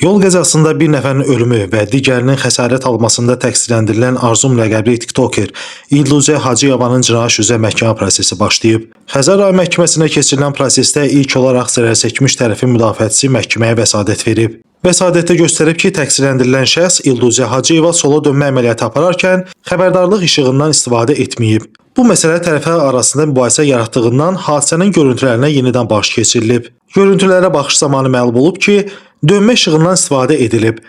Yol qəzasında bir nəfərin ölümü və digərinin xəsarət almasında təqsirləndirilən Arzum ləqəbli TikToker İlduzə Hacıyevanın cinayət işi üzrə məhkəmə prosesi başlayıb. Xəzər rayon məhkəməsində keçirilən prosesdə ilk olaraq zərər çəkmiş tərəfin müdafiəçisi məhkəməyə vəsadət verib. Vəsadətdə göstərib ki, təqsirləndirilən şəxs İlduzə Hacıyeva sola dönmə əməliyyatı apararkən xəbərdarlıq işığından istifadə etməyib. Bu məsələ tərəflər arasında mübahisə yaratdığından hadisənin görüntülərinə yenidən baxış keçirilib. Görüntülərə baxış zamanı məlum olub ki, dönmə işığından istifadə edilib.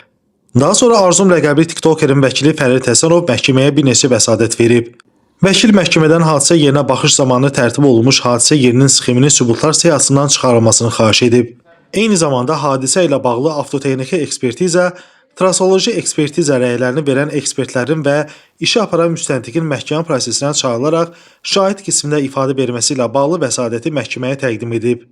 Daha sonra Arzum ləqəbli TikTokerin vəkili Fərid Həsənov məhkəməyə bir neçə vəsadət verib. Vəkil məhkəmədən hadisə yerinə baxış zamanı tərtib olunmuş hadisə yerinin sxeminin sübutlar siyahısından çıxarılmasını xahiş edib. Eyni zamanda hadisə ilə bağlı avtotexniki ekspertiza, trasoloji ekspertiza rəylərini verən ekspertlərin və işi aparan müstəntiqin məhkəmə prosesinə çağırılaraq şahid qismində ifadə verməsi ilə bağlı vəsadəti məhkəməyə təqdim edib.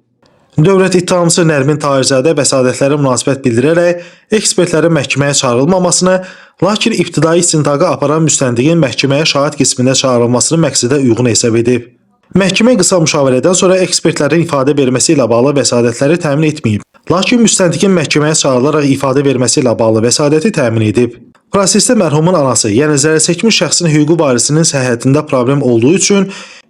Dövlət ittihamçısı Nərmin Tahirzadə vəsadətlərə münasibət bildirərək ekspertlərin məhkəməyə çağırılmamasını, lakin ibtidai istintaqa aparan müstəntiqin məhkəməyə şahid qismində çağırılmasını məqsədə uyğun hesab edib. Məhkəmə qısa müşavirədən sonra ekspertlərin ifadə verməsi ilə bağlı vəsadətləri təmin etməyib. Lakin müstəntiqin məhkəməyə çağırılaraq ifadə verməsi ilə bağlı vəsadəti təmin edib. Prosesdə mərhumun anası, yəni zərər çəkmiş şəxsin hüquqi varisinin səhhətində problem olduğu üçün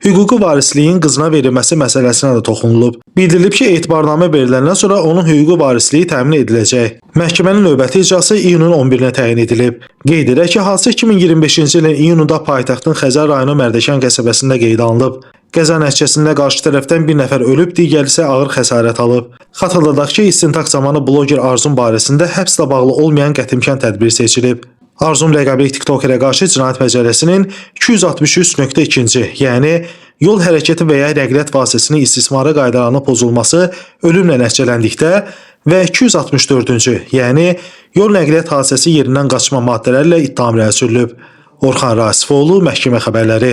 hüquqi varisliyin qızına verilməsi məsələsinə də toxunulub. Bildirilib ki, etibarnamə veriləndən sonra onun hüquqi varisliyi təmin ediləcək. Məhkəmənin növbəti iclası iyunun 11-nə təyin edilib. Qeyd edək ki, hadisə 2025-ci ilin iyununda paytaxtın Xəzər rayonu Mərdəkan qəsəbəsində qeydə alınıb. Qəza nəticəsində qarşı tərəfdən bir nəfər ölüb, digəri isə ağır xəsarət alıb. Xatırladaq ki, istintaq zamanı bloger Arzum barəsində həbslə bağlı olmayan qətimkan tədbiri seçilib. Arzum ləqəbli TikTokerə qarşı Cinayət Məcəlləsinin 263.2-ci, yəni yol hərəkəti və ya nəqliyyat vasitəsinin istismarı qaydalarının pozulması ölümlə nəticələndikdə və 264-cü, yəni yol nəqliyyat hadisəsi yerindən qaçma maddələri ilə ittiham irəli sürülüb. Orxan Rasifoğlu, Məhkəmə xəbərləri.